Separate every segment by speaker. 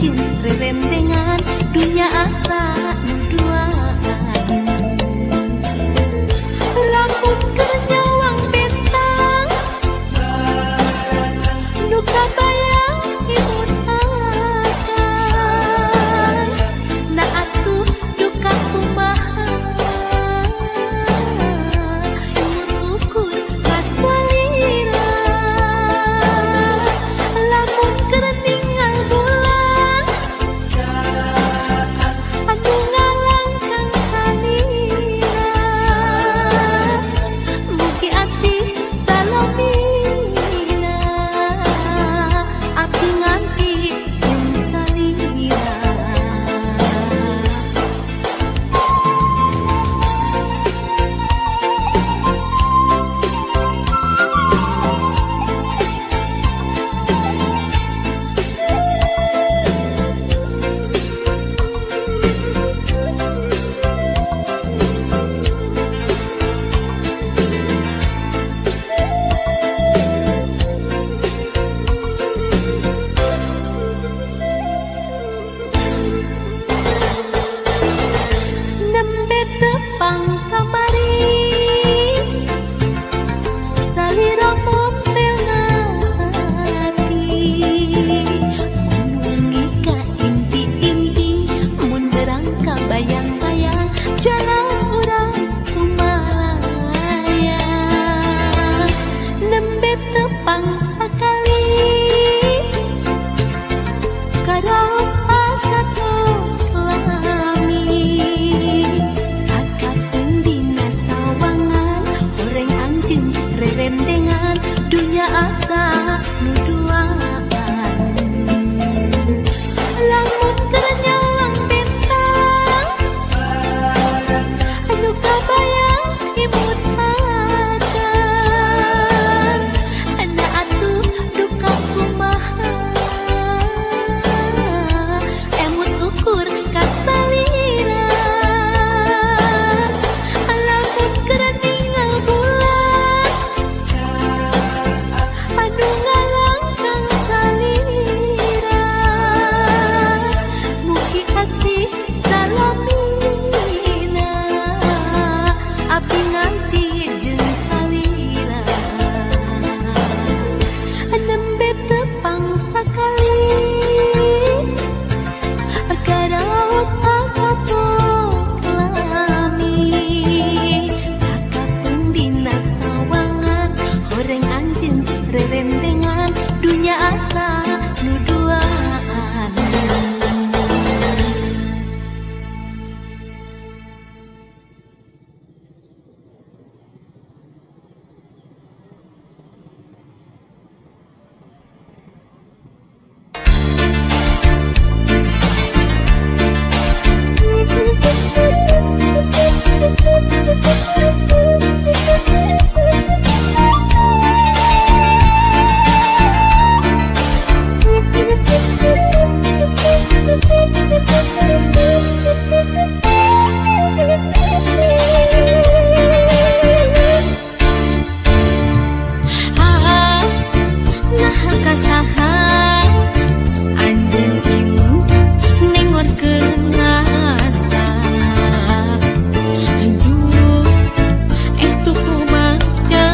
Speaker 1: anjeun rerendengan dunya asa nu duaan. Lamun keur nyawang bentang nu kabayang imut akang, na atuh duka kumaha imut ukur kasalira. Lamun keur ningal bulan anu ngalangkang salira, mugi asih salamina abdi nganti jeung salira. Nembe tepang kamari salira momtelna hati, mun wengi ka impi-impi, mun berang ka bayang-bayang jalan urang kumalayang. Nembe tepang sakali karaos asa tos lami, sakapeung dina sawangan horeng anjeun rerendengan dunya asa nu duaan. Lamun keur nyawang bentang anu kabayang imut akang, na atuh duka kumaha emut ukur kasalira. Lamun keur ningal bulan anu ngalangkang salira, mugi asih salamina abdi nganti jeung salira. Nembe tepang sakali karaos asa tos lami, sakapeung dina sawangan horeng anjeun rerendengan dunya asa nu duaan.
Speaker 2: Nah kasaha anjeun ieu nengorkeun rasa, aduh estu kumaha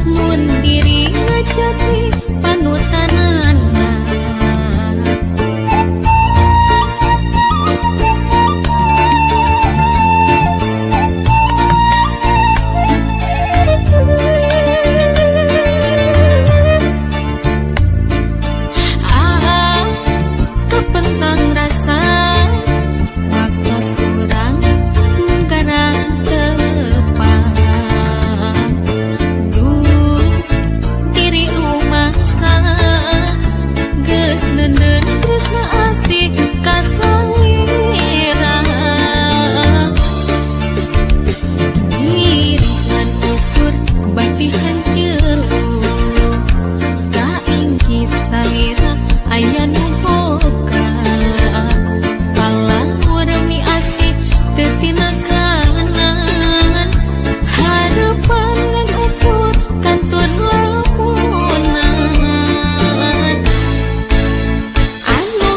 Speaker 2: mun diri ngajadi panutanana. Kantur lamunan anu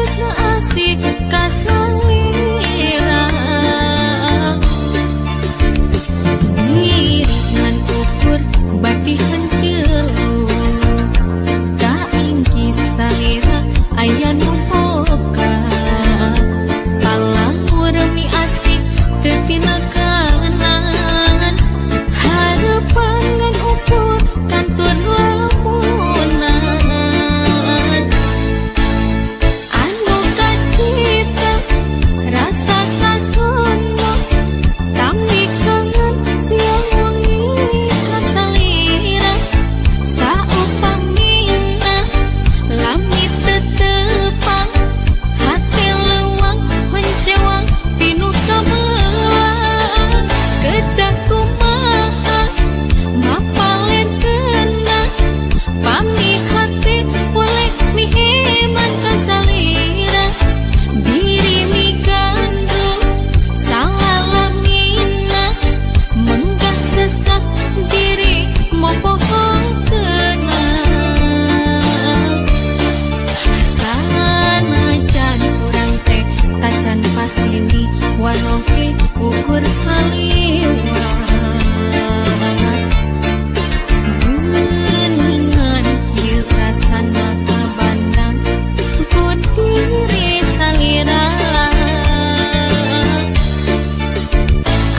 Speaker 2: tresna asih kasalira. Diri ngan ukur batihan jelu kaingkis salira aya nu boga palawur mi asih teu tinekanan harapan ngan ukur kantun lamunan anu kacipta rasa kasono tami kangen siang wengi kasalira saupamina lami tetepang hati leuwang honcewang pinuh kabelang kedah kumaha mapalen kena pami hati boleh miheman kasalira diri migandrung salalamina menggah sesak diri mopoho kena sanajan urang teh tacan pasini wanoge ukur saliwat geuningan kieu rasana kabandang ku diri salira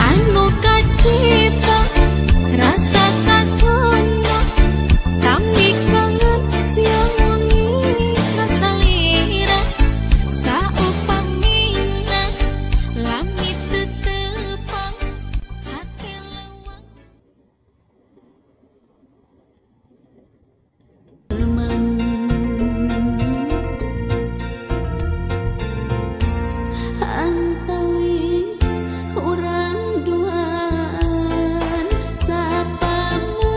Speaker 2: anu kacipta rasa kasono tami kangen siang wengi kasalira saupamina lami tetepang hati leuwang.
Speaker 1: Antawis urang duaan sapamadegan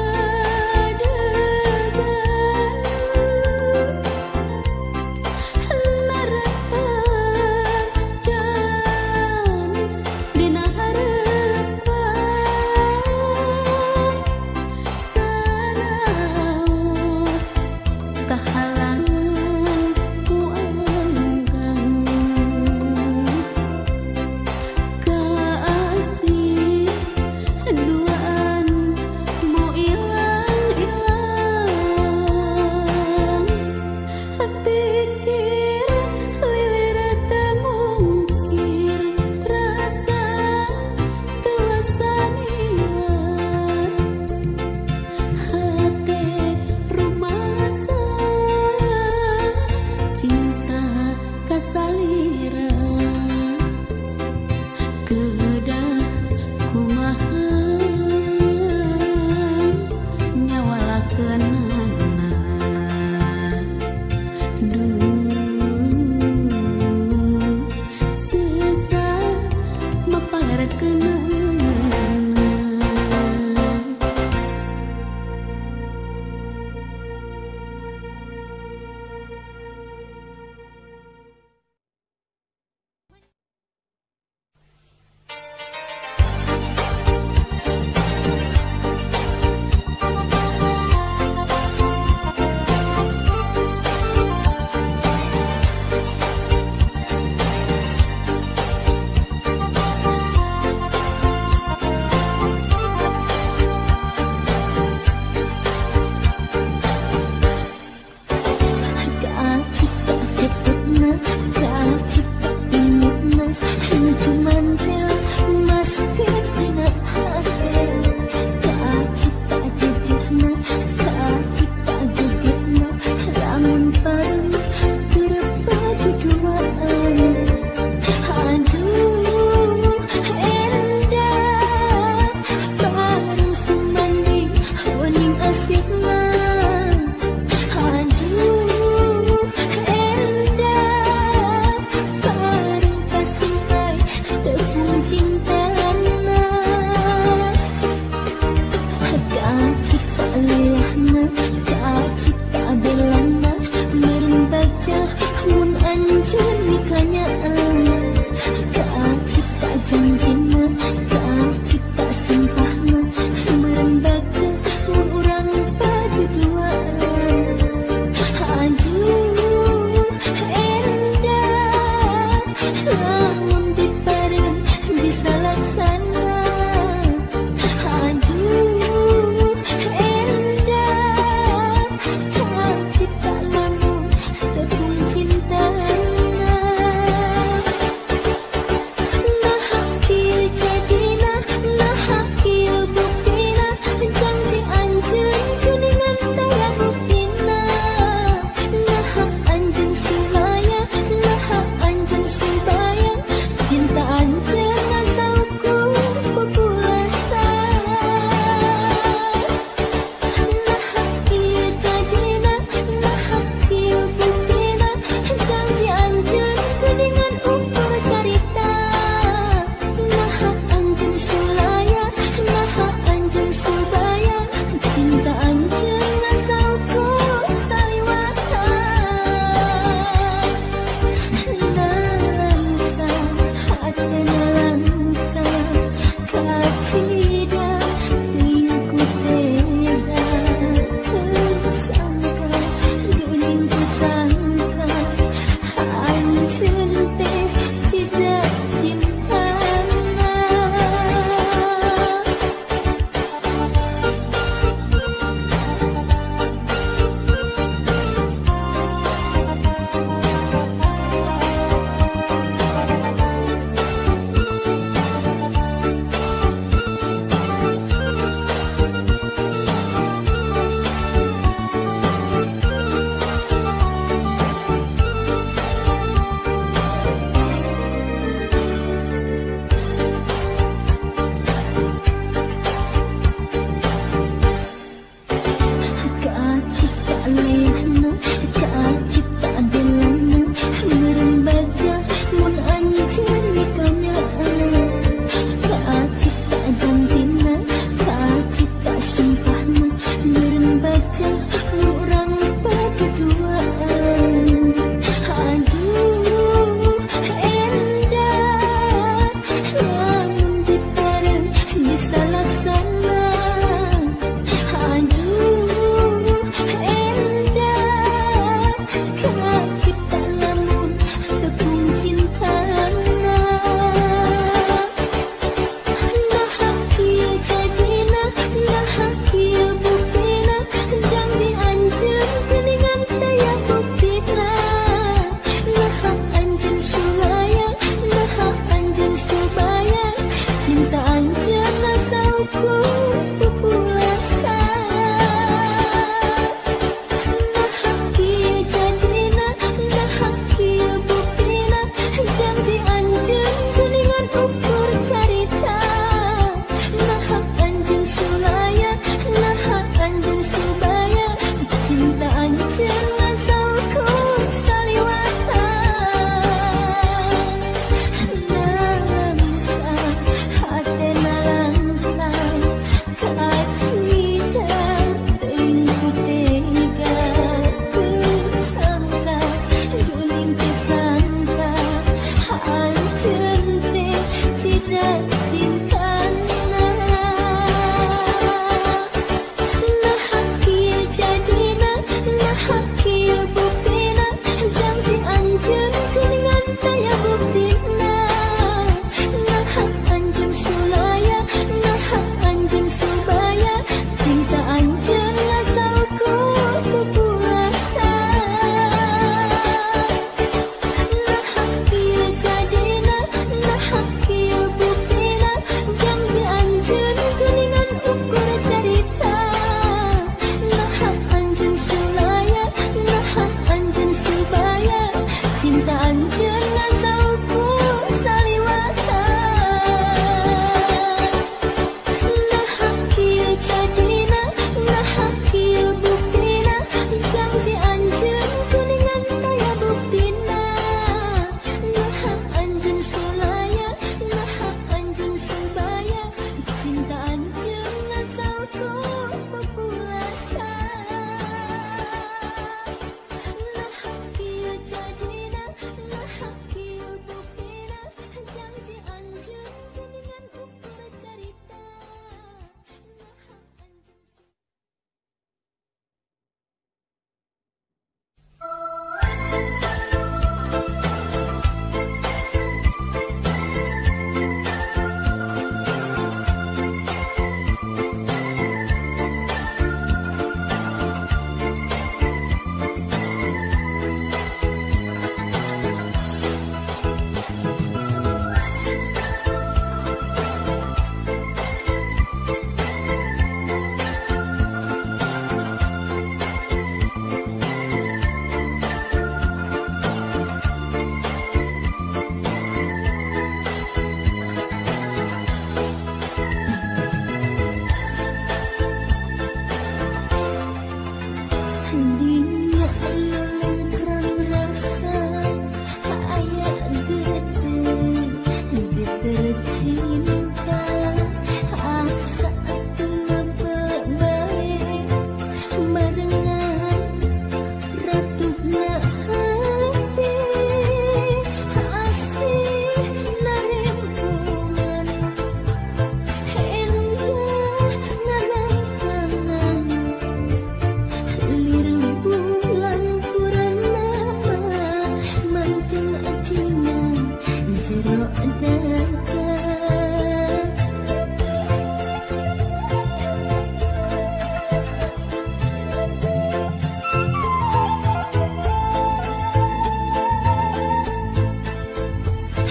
Speaker 1: naretas jan dina hareupan sanaos kahalangan ku anggang kaasih duaan mau ilang-ilang pikir lilir teu mungkir rasa teu nilar hate rumasa cinta kasalira kedah kumaha nyawalakeunana duh sesah mapalerkeunana.
Speaker 2: Kacipta ketutna, kacipta imutna, cuman rel masih dina hate. Kacipta jujurna, kacipta gegetna, lamun pareng keur pajujuaan. Aduh endah bareng sumanding wening asihna. Aduh endah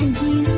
Speaker 2: Anjir.